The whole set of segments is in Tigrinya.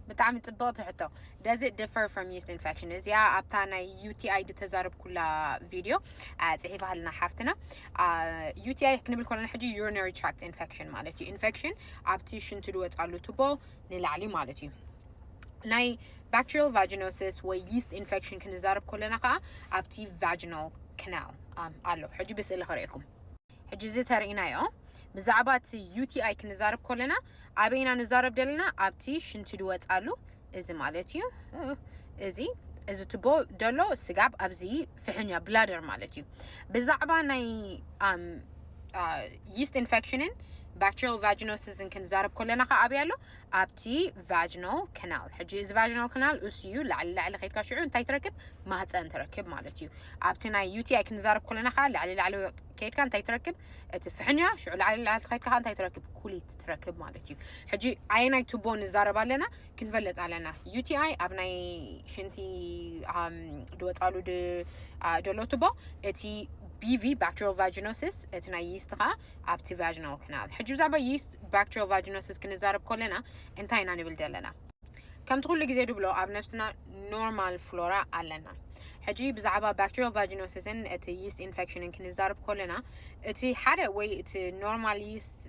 ብጣዕሚ ጽብቕቲ ሕቶ። Does it differ from yeast infection? እዚኣ ኣብታ ናይ UTI ዝተዛረብኩላ ቪድዮ ጽሒፋ ሃልና ሓፍትና። UTI ክንብል ከለና ሕጂ urinary tract infection ማለት እዩ። ኢንፌክሽን ኣብቲ ሽንቲ ዝወጻሉ ቱቦ ንላዕሊ ማለት እዩ። ናይ bacterial vaginosis ወይ yeast infection ክንዛረብ ከለና ከዓ ኣብቲ vaginal canal ኣሎ። ሕጂ ብስእሊ ክርእየኩም። ሕጂ እዚ ተርእናዮ ብዛዕባ እቲ UTI ክንዛረብ ከለና ኣበይና ንዛረብ ዘለና? ኣብቲ ሽንቲ ዝወጻሉ እዚ ማለት እዩ። እዚ እዚ ቱቦ ደሎ ስጋብ ኣብዚ ፍሕኛ ብላደር ማለት እዩ። ብዛዕባ ናይ yeast infection ን bacterial vaginosis ን ክንዛረብ ከለና ከዓ ኣበይ ኣሎ? ኣብቲ vaginal canal። ሕጂ እዚ vaginal canal እሱ እዩ ላዕሊ ላዕሊ ከይድካ ሽዑ እንታይ ትረክብ? ማህፀን ትረክብ ማለት እዩ። ኣብቲ ናይ UTI ክንዛረብ ከለና ከዓ ላዕሊ ላዕሊ ከይድካ እንታይ ትረክብ? እቲ ፍሕኛ። ሽዑ ላዕሊ ላዕሊ ከይድካ ከዓ እንታይ ትረክብ? ኩሊት ትረክብ ማለት እዩ። ሕጂ ኣየናይ ቱቦ ንዛረብ ኣለና? ክንፈልጥ ኣለና። UTI ኣብ ናይ ሽንቲ ዝወፃሉ ደሎ ቱቦ፣ እቲ BV bacterial vaginosis፣ እቲ ናይ yeast ከዓ ኣብቲ vaginal canal። ሕጂ ብዛዕባ yeast bacterial vaginosis ክንዛረብ ከለና እንታይ ኢና ንብል ዘለና? ከምቲ ኩሉ ግዜ ድብሎ ኣብ ነብስና normal flora ኣለና። ሕጂ ብዛዕባ bacterial vaginosis ን እቲ yeast infection ን ክንዛረብ ከለና እቲ ሓደ ወይ እቲ normal yeast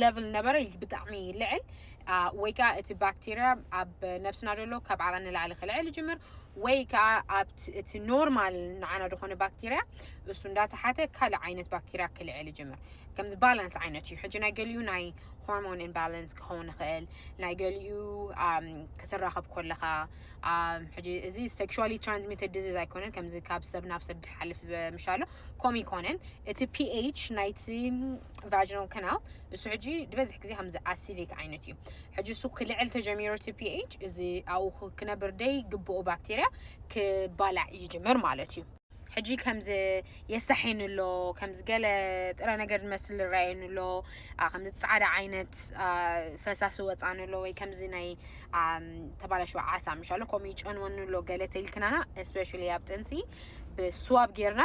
level ነበረ ብጣዕሚ ይልዕል ወይ ከዓ እቲ ባክቴርያ ኣብ ነብስና ዘሎ ካብ ዓቐን ንላዕሊ ክልዕል ይጅምር ወይ ከዓ ኣብቲ እቲ normal ንዓና ዝኾነ ባክቴርያ እሱ እንዳተሓተ ካልእ ዓይነት ባክቴርያ ክልዕል ይጅምር። ከምዚ balance ዓይነት እዩ። ሕጂ ናይ ገሊኡ ናይ hormone imbalance ክኸውን ይኽእል፣ ናይ ገሊኡ ክትራኸብ ከለኻ። ሕጂ እዚ sexually transmitted disease ኣይኮነን፣ ከምዚ ካብ ሰብ ናብ ሰብ ዝሓልፍ ምሻሎ ኮም ይኮነን። እቲ pH ናይቲ vaginal canal እሱ ሕጂ ዝበዝሕ ግዜ ከምዚ acidic ዓይነት እዩ። ሕጂ እሱ ክልዕል ተጀሚሩ እቲ pH እዚ ኣብኡ ክነብር ደይ ግብኦ ባክቴርያ ክባላዕ ይጅምር ማለት እዩ። ሕጂ ከምዚ የሳሒን ኣሎ፣ ከምዚ ገለ ጥረ ነገር ዝመስል ይረኣየን ኣሎ፣ ከምዚ ፃዕዳ ዓይነት ፈሳሲ ወፃን ኣሎ ወይ ከምዚ ናይ ተባላሽወ ዓሳ ምሻሎ ከምኡ ይጨንወን ኣሎ ገለ ተይልክናና፣ especially ኣብ ጥንሲ ብስዋብ ጌርና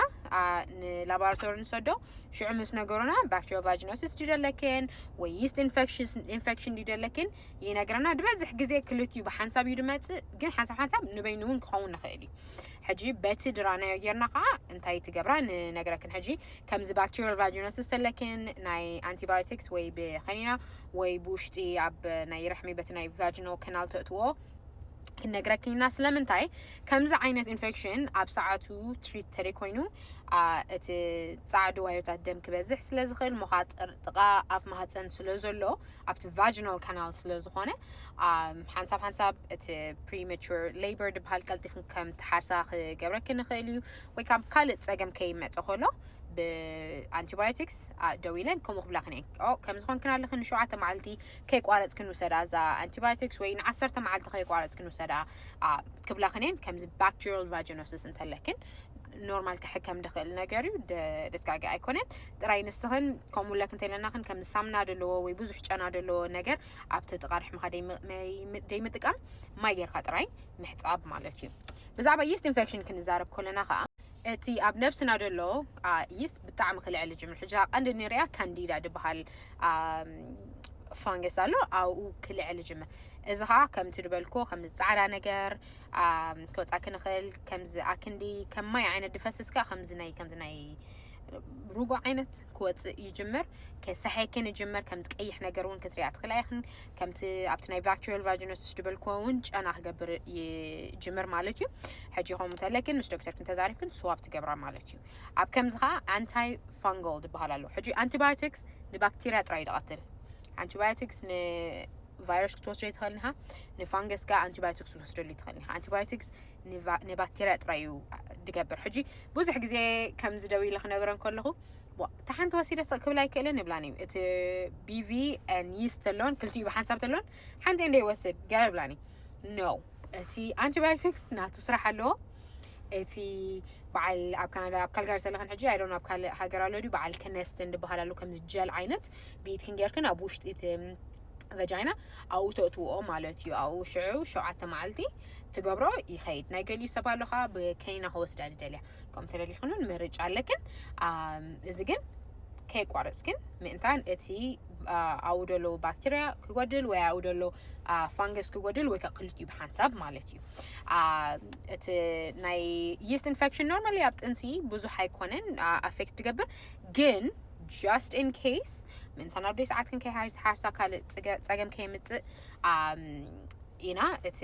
ንላቦራቶሪ ንሰዶ። ሽዑ ምስ ነገሩና bacterial vaginosis ድደለክን ወይ yeast infection ድደለክን ይነግረና። ዝበዝሕ ግዜ ክልቲኡ ብሓንሳብ እዩ ድመፅእ፣ ግን ሓንሳብ ሓንሳብ ንበይኑ እውን ክኸውን ንኽእል እዩ። ሕጂ በቲ ድራናዮ ጌርና ከዓ እንታይ ትገብራ ንነግረክን። ሕጂ ከምዚ bacterial vaginosis ተለክን ናይ antibiotics ወይ ብኸኒና ወይ ብውሽጢ ኣብ ናይ ረሕሚ በቲ ናይ vaginal canal ተእትዎ ክንነግረክን ኢና። ስለምንታይ ከምዚ ዓይነት ኢንፌክሽን ኣብ ሰዓቱ ትሪት ተደይ ኮይኑ እቲ ፃዕዲ ዋዮታት ደም ክበዝሕ ስለ ዝኽእል ምዃጥር ጥቓ ኣፍ ማህፀን ስለ ዘሎ ኣብቲ vaginal canal ስለ ዝኾነ ሓንሳብ ሓንሳብ እቲ premature labor ድበሃል ቀልጢፍን ከም ትሓርሳ ክገብረክን ንኽእል እዩ። ወይ ካብ ካልእ ፀገም ከይመፀ ከሎ ብኣንቲባዮቲክስ ደው ኢለን ከምኡ ክብላኽን እየን። ከምዚ ኮንክን ኣለኽን ንሸውዓተ መዓልቲ ከይቋረፅክን ውሰዳ እዛ ኣንቲባዮቲክስ ወይ ንዓሰርተ መዓልቲ ከይቋረፅክን ውሰዳ ክብላኽን እየን። ከምዚ bacterial vaginosis እንተለክን ኖርማል ክሕከም ድኽእል ነገር እዩ። ደስጋጊ ኣይኮነን። ጥራይ ንስኽን ከምኡ ለክ እንተይለናኽን ከም ሳምና ደለዎ ወይ ብዙሕ ጨና ደለዎ ነገር ኣብቲ ጥቓ ርሕምኻ ደይምጥቃም ማይ ጌርካ ጥራይ ምሕፃብ ማለት እዩ። ብዛዕባ yeast infection ክንዛረብ ከለና ከዓ እቲ ኣብ ነብስና ደሎ yeast ብጣዕሚ ክልዕል ይጅምር። ሕጂ ቀንዲ ንሪኣ ካንዲዳ ድበሃል fungus ኣሎ፣ ኣብኡ ክልዕል ይጅምር። እዚ ከዓ ከምቲ ድበልኮ ከም ፃዕዳ ነገር ክወፃ ክንኽእል፣ ከምዚ ኣክንዲ ከም ማይ ዓይነት ድፈስስ ከዓ ከምዚ ናይ ከምዚ ናይ ሩጎ ዓይነት ክወፅእ ይጅምር። ከሰሐክን ይጅምር። ከምዚ ቀይሕ ነገር እውን ክትሪኣ ትኽእላ ኢኽን። ከምቲ ኣብቲ ናይ bacterial vaginosis ድበልክዎ እውን ጨና ክገብር ይጅምር ማለት እዩ። ሕጂ ከምኡ እንተለክን ምስ ዶክተርክን ተዛሪብክን ስዋብ ትገብራ ማለት እዩ። ኣብ ከምዚ ከዓ antifungal ዝበሃል ኣሎ። ሕጂ antibiotics ንባክቴርያ ጥራይ ድቐትል። Antibiotics ንቫይረስ ክትወስዶ ይትኽእል ኢኻ። ንፋንገስ ከዓ antibiotics ክትወስደሉ ይትኽእል ኢኻ። Antibiotics ንባክቴርያ ጥራይ እዩ ድገብር። ሕጂ ብዙሕ ግዜ ከምዚ ደው ኢለ ክነግረን ከለኹ እታ ሓንቲ ወሲደ ክብላ ኣይክእልን ይብላን እዩ። እቲ BV and yeast ተሎን ክልቲኡ ብሓንሳብ ተሎን ሓንቲ እንደ ይወስድ ገለ ይብላኒ። No፣ እቲ antibiotics ናቱ ስራሕ ኣለዎ። እቲ በዓል ኣብ ካናዳ ኣብ ካልጋሪ ዘለኽን ሕጂ ኣይዶን ኣብ ካልእ ሃገር ኣሎ ድዩ በዓል ከነስትን ድበሃል ኣሎ ከምዚ ጀል ዓይነት ብኢድክን ጌርክን ኣብ ውሽጢ እቲ vagina ኣብኡ ተእትውኦ ማለት እዩ። ኣብኡ ሽዑ ሸውዓተ መዓልቲ ትገብሮ ይኸይድ። ናይ ገሊኡ ሰብ ኣሎ ከዓ ብከኒና ክወስዳ ድደልያ ከምኡ ተደሊኽን እውን ምርጫ ኣለክን። እዚ ግን ከይቋረፅክን ምእንታን እቲ ኣብኡ ዘሎ ባክቴርያ ክጎድል ወይ ኣብኡ ዘሎ fungus ክጎድል ወይ ከዓ ክልቲኡ ብሓንሳብ ማለት እዩ። እቲ ናይ yeast infection normally ኣብ ጥንሲ ብዙሕ ኣይኮነን affect ትገብር፣ ግን just in case ምእንታ ናብ ደይ ሰዓት ክንከይሓርሳ ካልእ ፀገም ከይምፅእ ኢና እቲ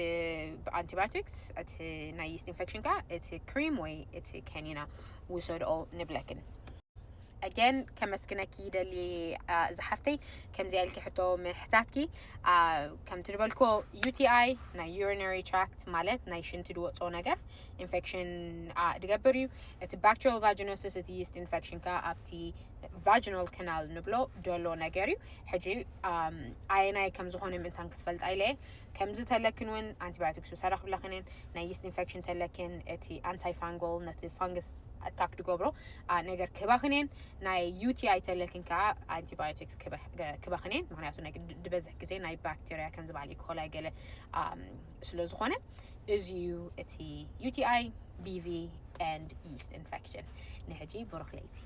antibiotics፣ እቲ ናይ yeast infection ከዓ እቲ cream ወይ እቲ ከኒና ውሰድኦ ንብለክን። Again ከመስግነኪ ይደሊ ዝሓፍተይ፣ ከምዚኣ ኢልኪ ሕቶ ምሕታትኪ። ከምቲ ዝበልኮ UTI ናይ urinary tract ማለት ናይ ሽንቲ ድወፅኦ ነገር infection ድገብር እዩ። እቲ bacterial vaginosis፣ እቲ yeast infection ከዓ ኣብቲ vaginal canal ንብሎ ደሎ ነገር እዩ። ሕጂ ኣየናይ ከም ዝኾነ ምእንታን ክትፈልጣ ኢለ እየ። ከምዚ ተለክን እውን antibiotics ውሰዳ ክብለክን እየን። ናይ yeast infection ተለክን እቲ antifungal ነቲ fungus attack ድገብሮ ነገር ክባክን እየን። ናይ UTI ተለክን ከዓ antibiotics ክባክን እየን። ምክንያቱ ድበዝሕ ግዜ ናይ ባክቴርያ ከምዚ በዓል ኢኮላይ ገለ ስለ ዝኾነ እዚ እዩ እቲ UTI፣ BV and yeast infection። ንሕጂ ብሩኽ ለይቲ።